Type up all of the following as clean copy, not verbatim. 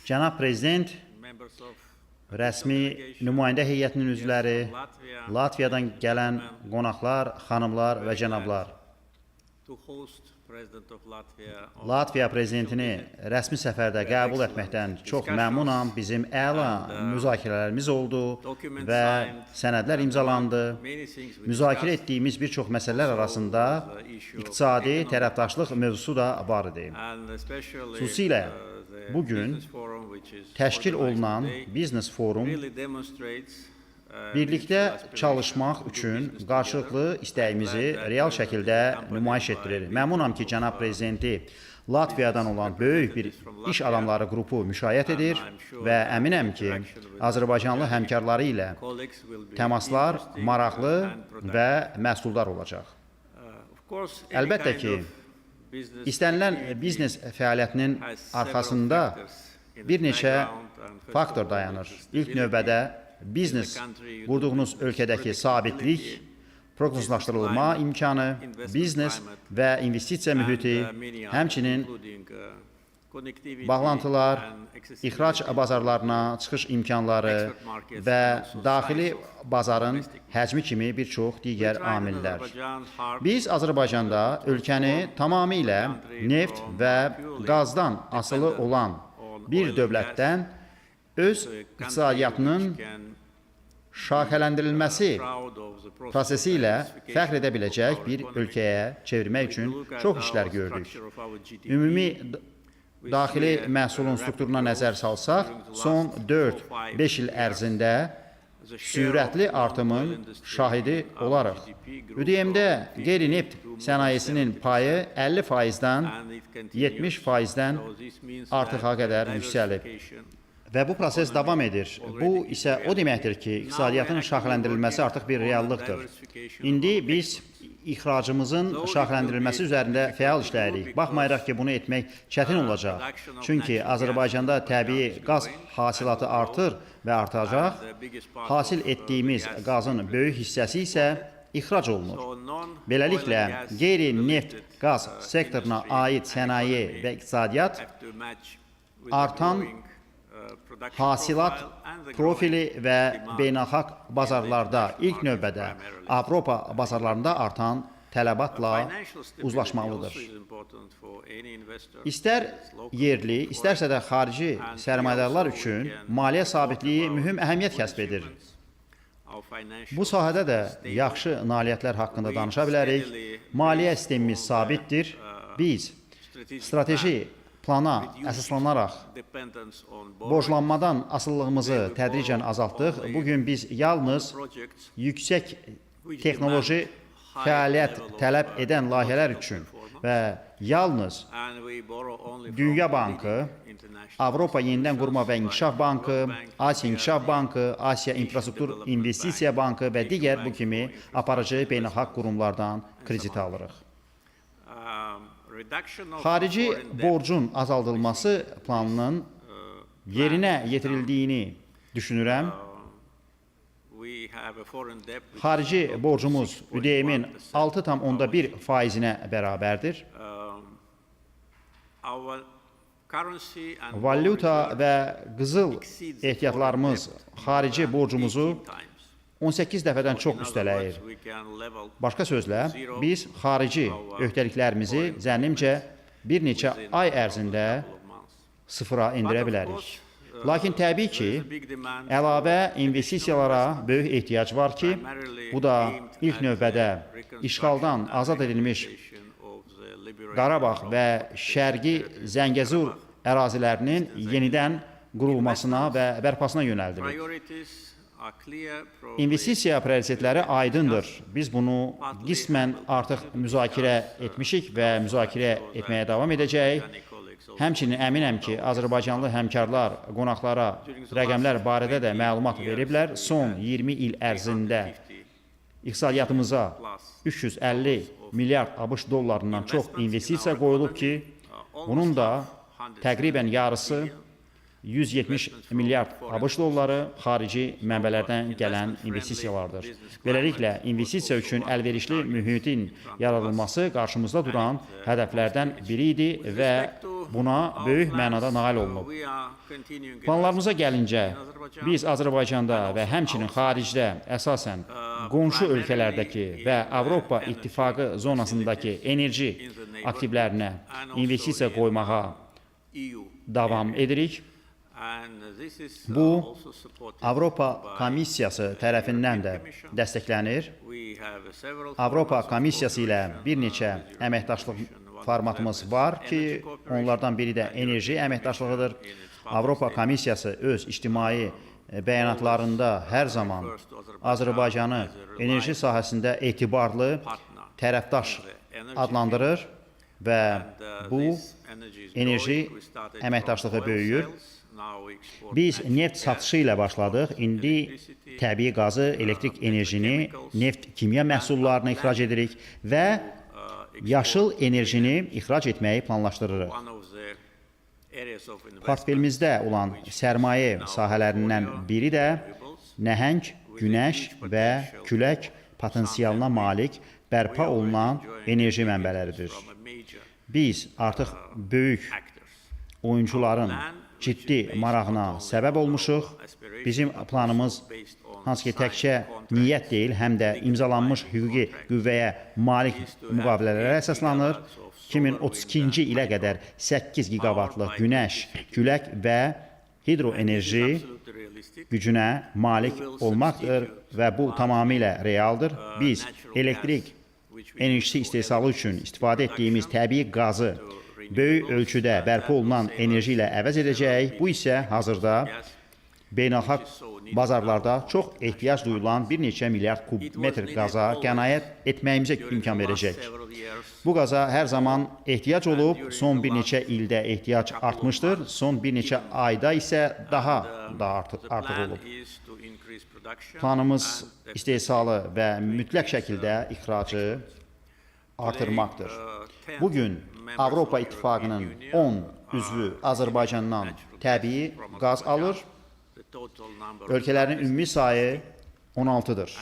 Cənab Prezident, rəsmi nümayəndə heyətinin üzvləri, Latviyadan gələn qonaqlar, xanımlar və cənablar. Latviya prezidentini rəsmi səfərdə qəbul etməkdən çox məmnunam. Bizim əla müzakirələrimiz oldu və sənədlər imzalandı. Müzakirə etdiyimiz bir çox məsələlər arasında iqtisadi tərəfdaşlıq mövzusu da var idi. Xüsusilə bu gün təşkil olunan biznes forum birlikdə çalışmaq üçün qarşılıqlı istəyimizi real şəkildə nümayiş etdirir. Məmnunam ki, cənab prezidenti Latviyadan olan böyük bir iş adamları qrupu müşayiət edir və əminəm ki, Azərbaycanlı həmkarları ilə təmaslar maraqlı və məhsuldar olacaq. Əlbəttə ki, İstənilən biznes fəaliyyətinin arxasında bir neçə faktor dayanır. İlk növbədə biznes qurduğunuz ölkədəki sabitlik, proqnozlaşdırılma imkanı, biznes və investisiya mühiti, həmçinin bağlantılar, ixrac bazarlarına çıxış imkanları və daxili bazarın həcmi kimi bir çox digər amillər. Biz Azərbaycanda ölkəni tamamilə neft və qazdan asılı olan bir dövlətdən öz iqtisadiyyatının şaxələndirilməsi prosesi ilə fəxr edə biləcək bir ölkəyə çevirmək üçün çox işlər gördük. Ümumi daxili məhsulun strukturuna nəzər salsaq, son 4-5 il ərzində sürətli artımın şahidi olarıq. ÜDM-də qeyri-neft sənayesinin payı 50%-dən 70%-dən artığa qədər yüksəlib. Və bu proses davam edir. Bu isə o deməkdir ki, iqtisadiyyatın şaxələndirilməsi artıq bir reallıqdır. İndi biz ixracımızın şaxələndirilməsi üzərində fəal işləyirik. Baxmayaraq ki, bunu etmək çətin olacaq. Çünki Azərbaycanda təbii qaz hasilatı artır və artacaq. Hasil etdiyimiz qazın böyük hissəsi isə ixrac olunur. Beləliklə, qeyri-neft qaz sektoruna aid sənaye və iqtisadiyyat artan hasilat profili və beynəlxalq bazarlarda ilk növbədə Avropa bazarlarında artan tələbatla uzlaşmalıdır. İstər yerli, istərsə də xarici sərmayədarlar üçün maliyyə sabitliyi mühüm əhəmiyyət kəsb edir. Bu sahədə də yaxşı nailiyyətlər haqqında danışa bilərik. Maliyyə sistemimiz sabitdir. Biz strateji plana əsaslanaraq borclanmadan asılılığımızı tədricən azaltdıq. Bu gün biz yalnız yüksək texnoloji fəaliyyət tələb edən layihələr üçün və yalnız Dünya Bankı, Avropa Yenidən Qurma və İnkişaf Bankı, Asiya İnkişaf Bankı, Asiya İnfrastruktur İnvestisiya Bankı və digər bu kimi aparıcı beynəlxalq qurumlardan kredit alırıq. Xarici borcun azaldılması planının yerinə yetirildiyini düşünürəm. Xarici borcumuz ÜDM-in 6,1 faizinə bərabərdir. Valyuta və qızıl ehtiyatlarımız xarici borcumuzu 18 dəfədən çox üstələyir. Başqa sözlə, biz xarici öhdəliklərimizi zənnimcə bir neçə ay ərzində sıfıra endirə bilərik. Lakin təbii ki, əlavə investisiyalara böyük ehtiyac var ki, bu da ilk növbədə işğaldan azad edilmiş Qarabağ və Şərqi Zəngəzur ərazilərinin yenidən qurulmasına və bərpasına yönəldilib. İnvestisiya prioritetləri aydındır. Biz bunu qismən artıq müzakirə etmişik və müzakirə etməyə davam edəcəyik. Həmçinin əminəm ki, Azərbaycanlı həmkarlar qonaqlara rəqəmlər barədə də məlumat veriblər. Son 20 il ərzində iqtisadiyyatımıza 350 milyard ABŞ dollarından çox investisiya qoyulub ki, bunun da təqribən yarısı 170 milyard ABŞ dolları xarici mənbələrdən gələn investisiyalardır. Beləliklə, investisiya üçün əlverişli mühitin yaradılması qarşımızda duran hədəflərdən biri idi və buna böyük mənada nail olunub. Planlarımıza gəlincə, biz Azərbaycanda və həmçinin xaricdə əsasən qonşu ölkələrdəki və Avropa İttifaqı zonasındakı enerji aktivlərinə investisiya qoymağa davam edirik. Bu, Avropa Komissiyası tərəfindən də dəstəklənir. Avropa Komissiyası ilə bir neçə əməkdaşlıq formatımız var ki, onlardan biri də enerji əməkdaşlığıdır. Avropa Komissiyası öz ictimai bəyanatlarında hər zaman Azərbaycanı enerji sahəsində etibarlı tərəfdaş adlandırır və bu enerji əməkdaşlığı böyüyür. Biz neft satışı ilə başladıq. İndi təbii qazı, elektrik enerjini, neft kimya məhsullarını ixrac edirik və yaşıl enerjini ixrac etməyi planlaşdırırıq. Portfelimizdə olan sərmayə sahələrindən biri də nəhəng günəş və külək potensialına malik bərpa olunan enerji mənbələridir. Biz artıq böyük oyuncuların ciddi marağına səbəb olmuşuq. Bizim planımız hansı ki təkcə niyyət deyil, həm də imzalanmış hüquqi qüvvəyə malik müqavilələrə əsaslanır. 2032-ci ilə qədər 8 giqavatlıq günəş, külək və hidroenerji gücünə malik olmaqdır və bu tamamilə realdır. Biz elektrik enerjisi istehsalı üçün istifadə etdiyimiz təbii qazı böyük ölçüdə bərpa olunan enerji ilə əvəz edəcəyik. Bu isə hazırda beynəlxalq bazarlarda çox ehtiyac duyulan bir neçə milyard kub metr qaza qənaət etməyimizə imkan verəcək. Bu qaza hər zaman ehtiyac olub, son bir neçə ildə ehtiyac artmışdır, son bir neçə ayda isə daha da artıq olub. Planımız istehsalı və mütləq şəkildə ixracı artırmaqdır. Bugün Avropa İttifaqının 10 üzvü Azərbaycandan təbii qaz alır. Ölkələrin ümumi sayı 16-dır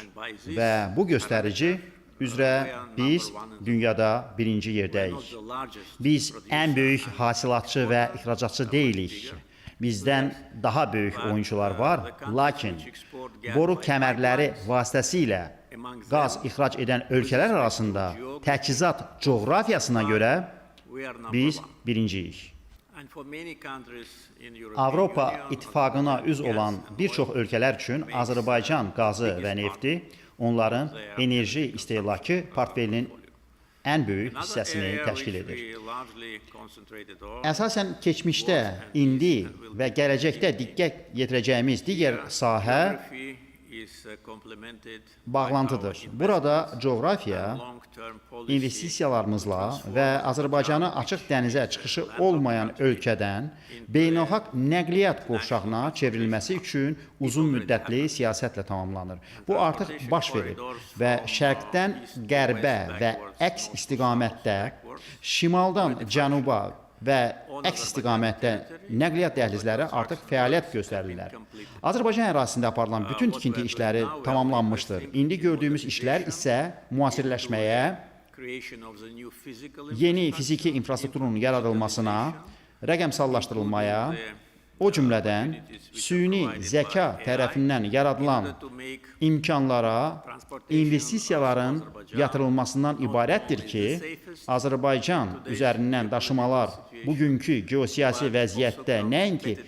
və bu göstərici üzrə biz dünyada birinci yerdəyik. Biz ən böyük hasilatçı və ixracatçı deyilik. Bizdən daha böyük oyunçular var, lakin boru kəmərləri vasitəsilə qaz ixrac edən ölkələr arasında təchizat coğrafiyasına görə biz birinciyik. Avropa İttifaqına üz olan bir çox ölkələr üçün Azərbaycan qazı və nefti onların enerji istehlakı portfelinin ən böyük hissəsini təşkil edir. Əsasən keçmişdə, indi və gələcəkdə diqqət yetirəcəyimiz digər sahə bağlantıdır. Burada coğrafiya investisiyalarımızla və Azərbaycanı açıq dənizə çıxışı olmayan ölkədən beynəlxalq nəqliyyat qovşağına çevrilməsi üçün uzun müddətli siyasətlə tamamlanır. Bu artıq baş verib və şərqdən qərbə və əks istiqamətdə, şimaldan cənuba və əks istiqamətdə nəqliyyat dəhlizləri artıq fəaliyyət göstərirlər. Azərbaycan ərazisində aparılan bütün tikinti işləri tamamlanmışdır. İndi gördüyümüz işlər isə müasirləşməyə, yeni fiziki infrastrukturun yaradılmasına, rəqəmsallaşdırılmaya, o cümlədən süni zəka tərəfindən yaradılan imkanlara investisiyaların yatırılmasından ibarətdir ki, Azərbaycan üzərindən daşımalar bugünkü geosiyasi vəziyyətdə nəinki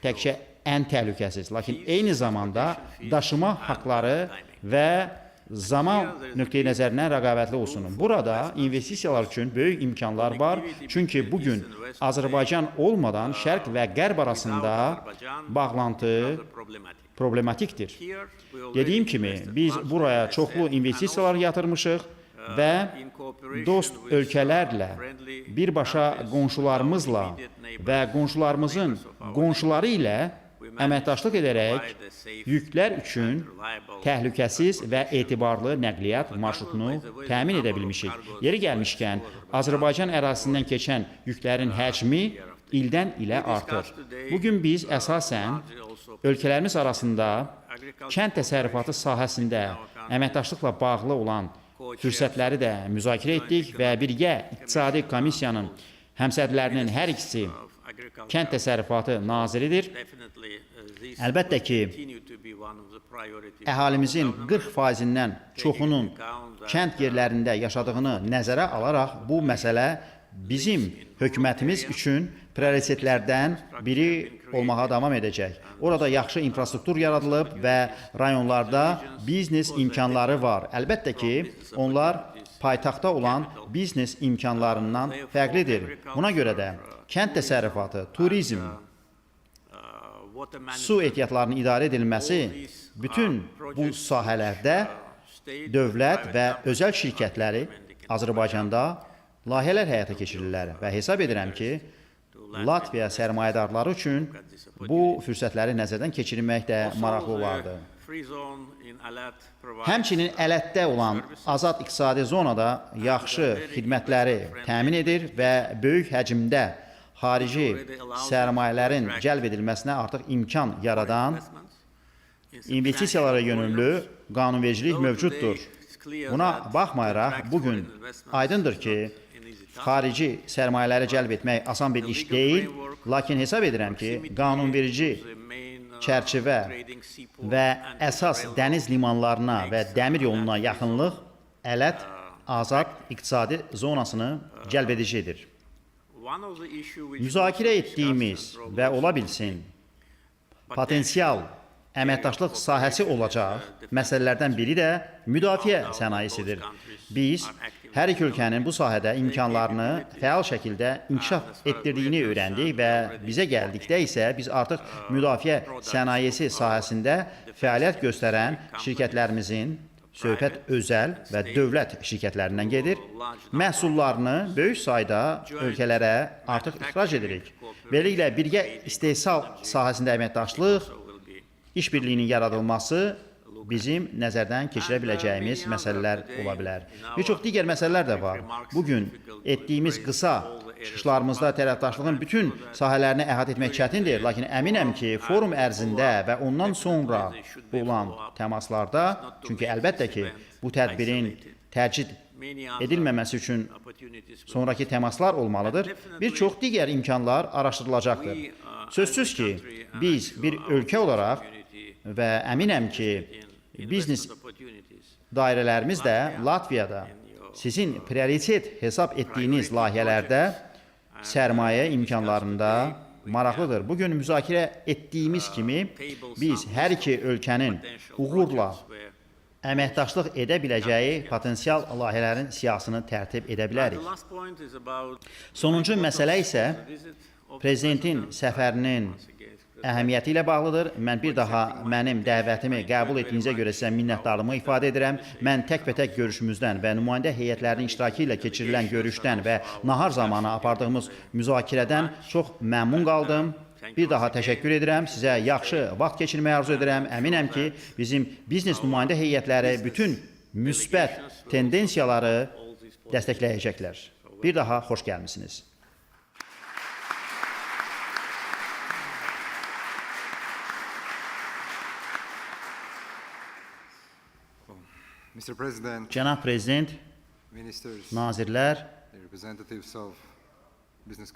təkcə ən təhlükəsiz, lakin eyni zamanda daşıma haqları və zaman nöqteyi nəzərindən rəqabətli olsun. Burada investisiyalar üçün böyük imkanlar var. Çünki bugün Azərbaycan olmadan şərq və qərb arasında bağlantı problematikdir. Dediyim kimi, biz buraya çoxlu investisiyalar yatırmışıq və dost ölkələrlə, birbaşa qonşularımızla və qonşularımızın qonşuları ilə əməkdaşlıq edərək yüklər üçün təhlükəsiz və etibarlı nəqliyyat marşrutunu təmin edə bilmişik. Yeri gəlmişkən, Azərbaycan ərazisindən keçən yüklərin həcmi ildən ilə artır. Bugün biz əsasən ölkələrimiz arasında kənd təsərrüfatı sahəsində əməkdaşlıqla bağlı olan fürsətləri də müzakirə etdik və birgə İqtisadi Komissiyanın həmsədrlərinin hər ikisi kənd təsərrüfatı naziridir. Əlbəttə ki, əhalimizin 40%-dən çoxunun kənd yerlərində yaşadığını nəzərə alaraq bu məsələ bizim hökumətimiz üçün prioritetlərdən biri olmağa davam edəcək. Orada yaxşı infrastruktur yaradılıb və rayonlarda biznes imkanları var. Əlbəttə ki, onlar paytaxtda olan biznes imkanlarından fərqlidir. Buna görə də kənd təsərrüfatı, turizm, su ehtiyatlarının idarə edilməsi bütün bu sahələrdə dövlət və özəl şirkətləri Azərbaycanda layihələr həyata keçirirlər və hesab edirəm ki, Latviya sərmayədarları üçün bu fürsətləri nəzərdən keçirmək də maraqlı olardı. Həmçinin Ələtdə olan azad iqtisadi zonada yaxşı xidmətləri təmin edir və böyük həcmdə xarici sərmayələrin cəlb edilməsinə artıq imkan yaradan investisiyalara yönümlü qanunvericilik mövcuddur. Buna baxmayaraq, bugün aydındır ki, xarici sərmayələri cəlb etmək asan bir iş deyil, lakin hesab edirəm ki, qanunverici çərçivə və əsas dəniz limanlarına və dəmir yoluna yaxınlıq Ələt azad iqtisadi zonasını cəlb edicidir. Müzakirə etdiyimiz və ola bilsin potensial əməkdaşlıq sahəsi olacaq məsələlərdən biri də müdafiə sənayesidir. Biz hər iki ölkənin bu sahədə imkanlarını fəal şəkildə inkişaf etdirdiyini öyrəndik və bizə gəldikdə isə biz artıq müdafiə sənayesi sahəsində fəaliyyət göstərən şirkətlərimizin söhbət özəl və dövlət şirkətlərindən gedir. Məhsullarını böyük sayda ölkələrə artıq ixrac edirik. Beləliklə, birgə istehsal sahəsində əməkdaşlıq, işbirliyinin yaradılması bizim nəzərdən keçirə biləcəyimiz məsələlər ola bilər. Bir çox digər məsələlər də var. Bugün etdiyimiz qısa çıxışlarımızda tərəfdaşlığın bütün sahələrini əhatə etmək çətindir, lakin əminəm ki, forum ərzində və ondan sonra olan təmaslarda, çünki əlbəttə ki, bu tədbirin təcrid edilməməsi üçün sonrakı təmaslar olmalıdır, bir çox digər imkanlar araşdırılacaqdır. Sözsüz ki, biz bir ölkə olaraq və əminəm ki, biznes dairələrimiz də Latviyada sizin prioritet hesab etdiyiniz layihələrdə sərmayə imkanlarında maraqlıdır. Bugün müzakirə etdiyimiz kimi biz hər iki ölkənin uğurla əməkdaşlıq edə biləcəyi potensial layihələrin siyahısını tərtib edə bilərik. Sonuncu məsələ isə prezidentin səfərinin əhəmiyyəti ilə bağlıdır. Mən bir daha mənim dəvətimi qəbul etdiyinizə görə sizə minnətdarlığımı ifadə edirəm. Mən təkbətək görüşümüzdən və nümayəndə heyətlərinin iştirakı ilə keçirilən görüşdən və nahar zamanı apardığımız müzakirədən çox məmnun qaldım. Bir daha təşəkkür edirəm. Sizə yaxşı vaxt keçirməyi arzu edirəm. Əminəm ki, bizim biznes nümayəndə heyətləri bütün müsbət tendensiyaları dəstəkləyəcəklər. Bir daha xoş gəlmisiniz. Cənab Prezident, nazirlər,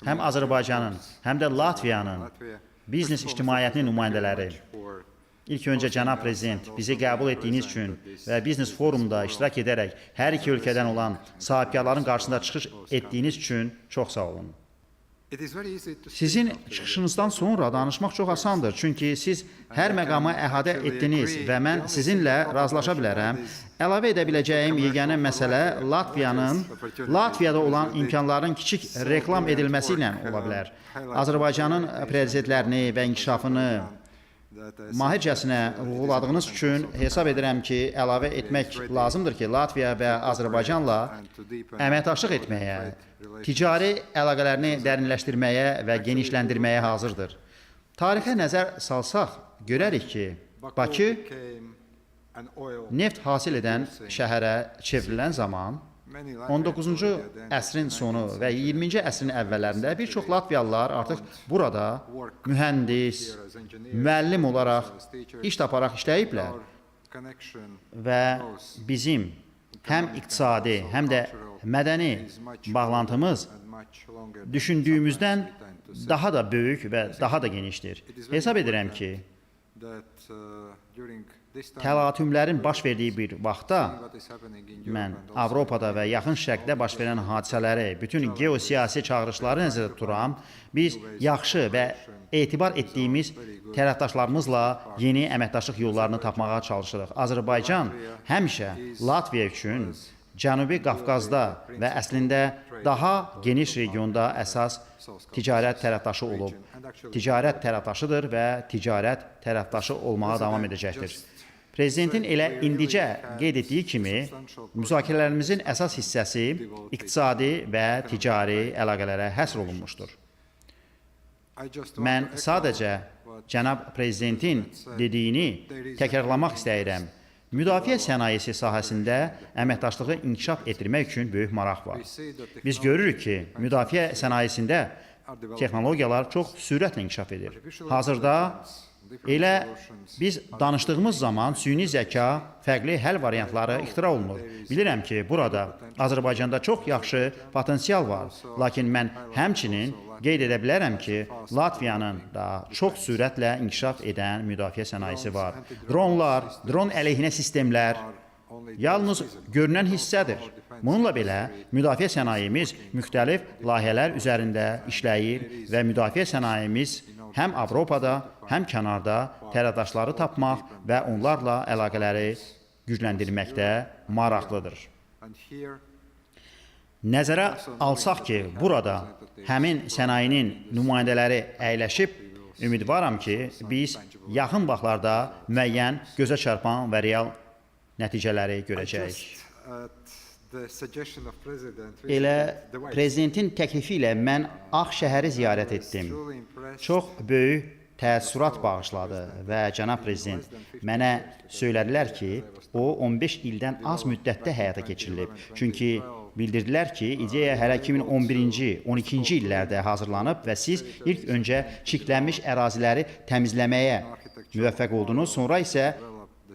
həm Azərbaycanın, həm də Latviyanın biznes ictimaiyyətinin nümayəndələri, ilk öncə cənab Prezident, bizi qəbul etdiyiniz üçün və biznes forumda iştirak edərək hər iki ölkədən olan sahibkarların qarşısında çıxış etdiyiniz üçün çox sağ olun. Sizin çıxışınızdan sonra danışmaq çox asandır. Çünki siz hər məqamı əhatə etdiniz və mən sizinlə razılaşa bilərəm. Əlavə edə biləcəyim yeganə məsələ Latviyada olan imkanların kiçik reklam edilməsi ilə ola bilər. Azərbaycanın prioritetlərini və inkişafını mahircəsinə vurğuladığınız üçün hesab edirəm ki, əlavə etmək lazımdır ki, Latviya və Azərbaycanla əməkdaşlıq etməyə, ticari əlaqələrini dərinləşdirməyə və genişləndirməyə hazırdır. Tarixə nəzər salsaq, görərik ki, Bakı neft hasil edən şəhərə çevrilən zaman 19-cu əsrin sonu və 20-ci əsrin əvvəllərində bir çox Latviyalılar artıq burada mühəndis, müəllim olaraq iş taparaq işləyiblər və bizim həm iqtisadi, həm də mədəni bağlantımız düşündüyümüzdən daha da böyük və daha da genişdir. Hesab edirəm ki, təlatümlərin baş verdiyi bir vaxtda mən Avropada və Yaxın Şərqdə baş verən hadisələri, bütün geosiyasi çağırışları nəzərdə tuturam. Biz yaxşı və etibar etdiyimiz tərəfdaşlarımızla yeni əməkdaşlıq yollarını tapmağa çalışırıq. Azərbaycan həmişə Latviya üçün Cənubi Qafqazda və əslində daha geniş regionda əsas ticarət tərəfdaşı olub. Ticarət tərəfdaşıdır və ticarət tərəfdaşı olmağa davam edəcəkdir. Prezidentin elə indicə qeyd etdiyi kimi, müzakirələrimizin əsas hissəsi iqtisadi və ticari əlaqələrə həsr olunmuşdur. Mən sadəcə cənab prezidentin dediyini təkrarlamaq istəyirəm. Müdafiə sənayesi sahəsində əməkdaşlığı inkişaf etdirmək üçün böyük maraq var. Biz görürük ki, müdafiə sənayesində texnologiyalar çox sürətlə inkişaf edir. Hazırda elə biz danışdığımız zaman süni zəka, fərqli həll variantları ixtira olunur. Bilirəm ki, burada Azərbaycanda çox yaxşı potensial var. Lakin mən həmçinin qeyd edə bilərəm ki, Latviyanın da çox sürətlə inkişaf edən müdafiə sənayesi var. Dronlar, dron əleyhinə sistemlər yalnız görünən hissədir. Bununla belə müdafiə sənayemiz müxtəlif layihələr üzərində işləyir və müdafiə sənayemiz həm Avropada, həm kənarda tərəfdaşları tapmaq və onlarla əlaqələri gücləndirməkdə maraqlıdır. Nəzərə alsaq ki, burada həmin sənayinin nümayəndələri əyləşib, ümidvaram ki, biz yaxın vaxtlarda müəyyən gözə çarpan və real nəticələri görəcəyik. Elə prezidentin təklifi ilə mən Ağ şəhəri ziyarət etdim. Çox böyük təəssürat bağışladı və cənab prezident mənə söylədilər ki, o 15 ildən az müddətdə həyata keçirilib. Çünki bildirdilər ki, ideya hələ 2011-ci, 12-ci illərdə hazırlanıb və siz ilk öncə çirklənmiş əraziləri təmizləməyə müvəffəq oldunuz, sonra isə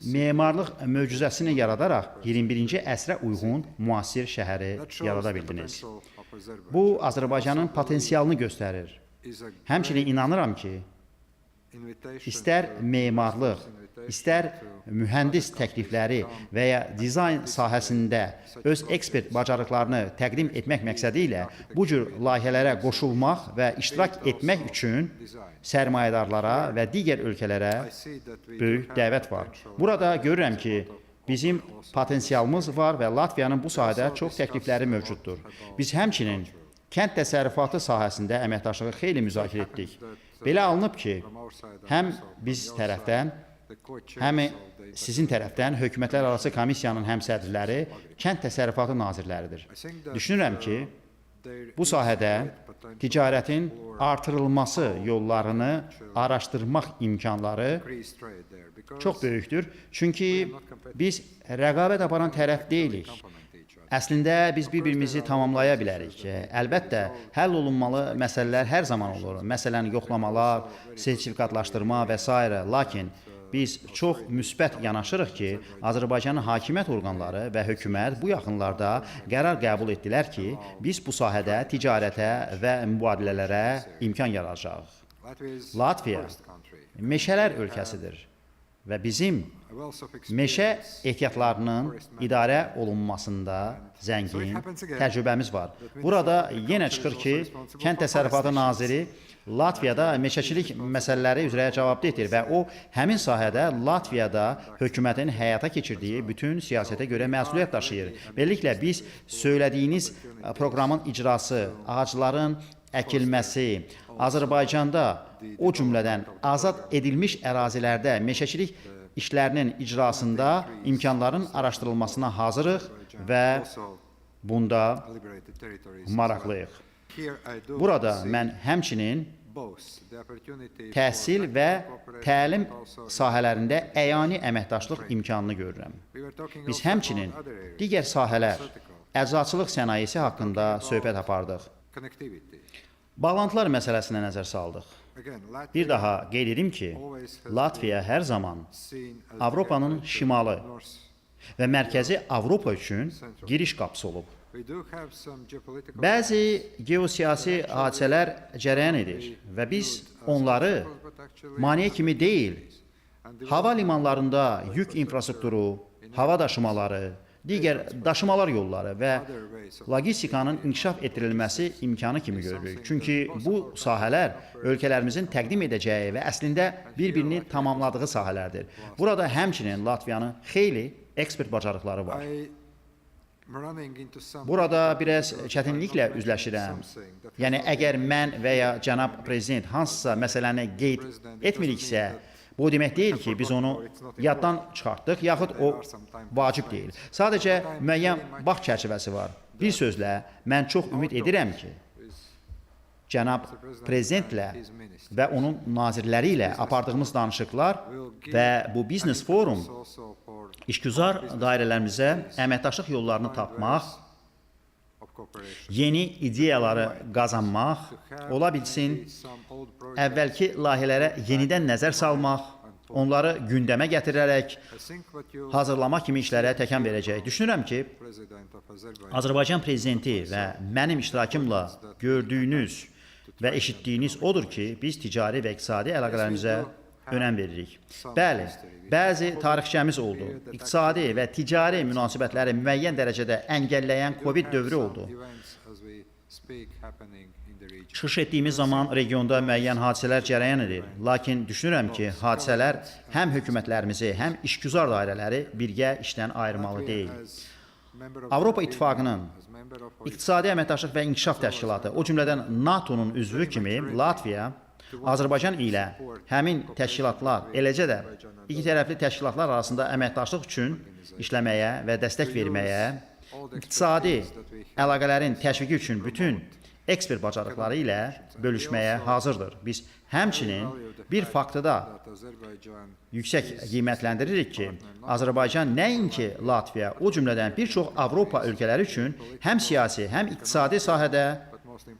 memarlıq möcüzəsini yaradaraq 21-ci əsrə uyğun müasir şəhəri yarada bildiniz. Bu, Azərbaycanın potensialını göstərir. Həmçinin inanıram ki, istər memarlıq, istər mühəndis təklifləri və ya dizayn sahəsində öz ekspert bacarıqlarını təqdim etmək məqsədi ilə bu cür layihələrə qoşulmaq və iştirak etmək üçün sərmayədarlara və digər ölkələrə böyük dəvət var. Burada görürəm ki, bizim potensialımız var və Latviyanın bu sahədə çox təklifləri mövcuddur. Biz həmçinin kənd təsərrüfatı sahəsində əməkdaşlığı xeyli müzakirə etdik. Belə alınıb ki, həm biz tərəfdən, həm sizin tərəfdən Hökumətlər Arası Komissiyanın həmsədrləri kənd təsərrüfatı nazirləridir. Düşünürəm ki, bu sahədə ticarətin artırılması yollarını araşdırmaq imkanları çox böyükdür. Çünki biz rəqabət aparan tərəf deyilik. Əslində biz bir-birimizi tamamlaya bilərik. Əlbəttə, həll olunmalı məsələlər hər zaman olur. Məsələn, yoxlamalar, sertifikatlaşdırma və s. Lakin biz çox müsbət yanaşırıq ki, Azərbaycanın hakimiyyət orqanları və hökumət bu yaxınlarda qərar qəbul etdilər ki, biz bu sahədə ticarətə və mübadilələrə imkan yaradacağıq. Latviya meşələr ölkəsidir və bizim meşə ehtiyatlarının idarə olunmasında zəngin təcrübəmiz var. Burada yenə çıxır ki, Kənd Təsərrüfatı Naziri Latviyada meşəçilik məsələləri üzrə cavabdehdir və o həmin sahədə Latviyada hökumətin həyata keçirdiyi bütün siyasətə görə məsuliyyət daşıyır. Beləliklə biz söylədiyiniz proqramın icrası, ağacların əkilməsi, Azərbaycanda o cümlədən azad edilmiş ərazilərdə meşəçilik işlərinin icrasında imkanların araşdırılmasına hazırıq və bunda maraqlıyıq. Burada mən həmçinin təhsil və təlim sahələrində əyani əməkdaşlıq imkanını görürəm. Biz həmçinin digər sahələr, Əczaçılıq sənayesi haqqında söhbət apardıq. Bağlantılar məsələsinə nəzər saldıq. Bir daha qeyd edim ki, Latviya hər zaman Avropanın şimalı və mərkəzi Avropa üçün giriş qapısı olub. Bəzi geosiyasi hadisələr cərəyan edir və biz onları maneə kimi deyil, hava limanlarında yük infrastrukturu, hava daşımaları, digər daşımalar yolları və logistikanın inkişaf etdirilməsi imkanı kimi görürük. Çünki bu sahələr ölkələrimizin təqdim edəcəyi və əslində bir-birini tamamladığı sahələrdir. Burada həmçinin Latviyanın xeyli ekspert bacarıqları var. Burada biraz çətinliklə üzləşirəm. Yəni əgər mən və ya cənab prezident hansısa məsələni qeyd etmiriksə, bu o demək deyil ki, biz onu yaddan çıxartdıq, yaxud o vacib deyil. Sadəcə müəyyən vaxt çərçivəsi var. Bir sözlə, mən çox ümid edirəm ki, cənab prezidentlə və onun nazirləri ilə apardığımız danışıqlar və bu biznes forum işgüzar dairələrimizə əməkdaşlıq yollarını tapmaq, yeni ideyaları qazanmaq, ola bilsin əvvəlki layihələrə yenidən nəzər salmaq, onları gündəmə gətirərək hazırlamaq kimi işlərə təkan verəcək. Düşünürəm ki, Azərbaycan prezidenti və mənim iştirakımla gördüyünüz və eşitdiyiniz odur ki, biz ticari və iqtisadi əlaqələrimizə önəm veririk. Bəli, bəzi tarixçəmiz oldu. İqtisadi və ticari münasibətləri müəyyən dərəcədə əngəlləyən Covid dövrü oldu. Çıxış etdiyimiz zaman regionda müəyyən hadisələr cərəyan edir. Lakin düşünürəm ki, hadisələr həm hökumətlərimizi, həm işgüzar dairələri birgə işdən ayırmalı deyil. Avropa İttifaqının İqtisadi Əməkdaşlıq və İnkişaf Təşkilatı, o cümlədən NATO-nun üzvü kimi Latviya, Azərbaycan ilə həmin təşkilatlar, eləcə də iki tərəfli təşkilatlar arasında əməkdaşlıq üçün işləməyə və dəstək verməyə, iqtisadi əlaqələrin təşviqi üçün bütün ekspert bacarıqları ilə bölüşməyə hazırdır. Biz həmçinin bir faktı da yüksək qiymətləndiririk ki, Azərbaycan nəinki Latviya, o cümlədən bir çox Avropa ölkələri üçün həm siyasi, həm iqtisadi sahədə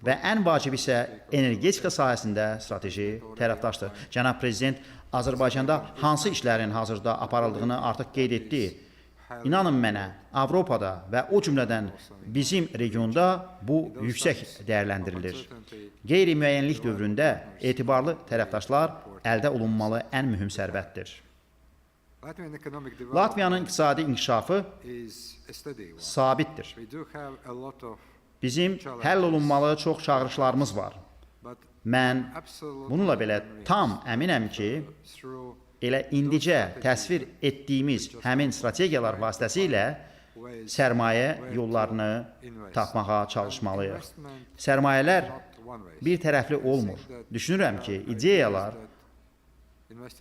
və ən vacib isə energetika sahəsində strateji tərəfdaşdır. Cənab Prezident Azərbaycanda hansı işlərin hazırda aparıldığını artıq qeyd etdi. İnanın mənə, Avropada və o cümlədən bizim regionda bu yüksək dəyərləndirilir. Qeyri-müəyyənlik dövründə etibarlı tərəfdaşlar əldə olunmalı ən mühüm sərvətdir. Latviyanın iqtisadi inkişafı sabitdir. Bizim həll olunmalı çox çağırışlarımız var. Mən bununla belə tam əminəm ki, elə indicə təsvir etdiyimiz həmin strategiyalar vasitəsilə sərmayə yollarını tapmağa çalışmalıyıq. Sərmayələr bir tərəfli olmur. Düşünürəm ki, ideyalar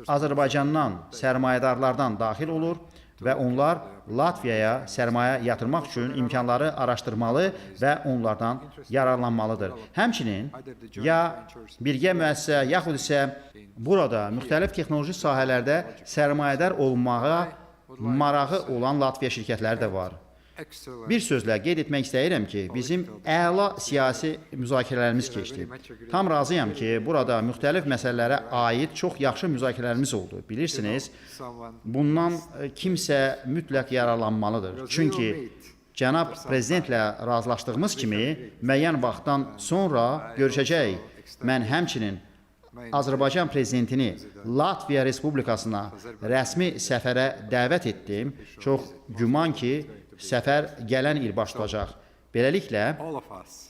Azərbaycandan, sərmayədarlardan daxil olur və onlar Latviyaya sərmayə yatırmaq üçün imkanları araşdırmalı və onlardan yararlanmalıdır. Həmçinin ya birgə müəssisə, yaxud isə burada müxtəlif texnoloji sahələrdə sərmayədar olmağa marağı olan Latviya şirkətləri də var. Bir sözlə qeyd etmək istəyirəm ki, bizim əla siyasi müzakirələrimiz keçdi. Tam razıyam ki, burada müxtəlif məsələlərə aid çox yaxşı müzakirələrimiz oldu. Bilirsiniz, bundan kimsə mütləq yararlanmalıdır. Çünki cənab prezidentlə razılaşdığımız kimi müəyyən vaxtdan sonra görüşəcəyik. Mən həmçinin Azərbaycan prezidentini Latviya Respublikasına rəsmi səfərə dəvət etdim. Çox güman ki, səfər gələn il baş tutacaq. Beləliklə,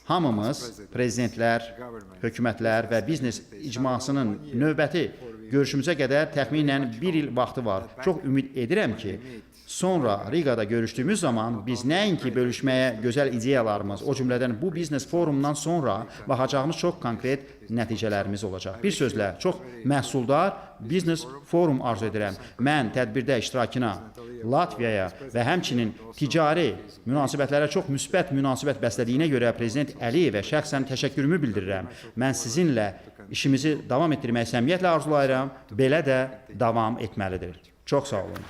hamımız, prezidentlər, hökumətlər və biznes icmasının növbəti görüşümüzə qədər təxminən bir il vaxtı var. Çox ümid edirəm ki, sonra Riqada görüşdüyümüz zaman biz nəinki bölüşməyə gözəl ideyalarımız, o cümlədən bu biznes forumdan sonra baxacağımız çox konkret nəticələrimiz olacaq. Bir sözlə, çox məhsuldar biznes forum arzu edirəm. Mən tədbirdə iştirakına Latviyaya və həmçinin ticari münasibətlərə çox müsbət münasibət bəslədiyinə görə Prezident Əliyevə şəxsən təşəkkürümü bildirirəm. Mən sizinlə işimizi davam etdirməyi səmimiyyətlə arzulayıram. Belə də davam etməlidir. Çox sağ olun.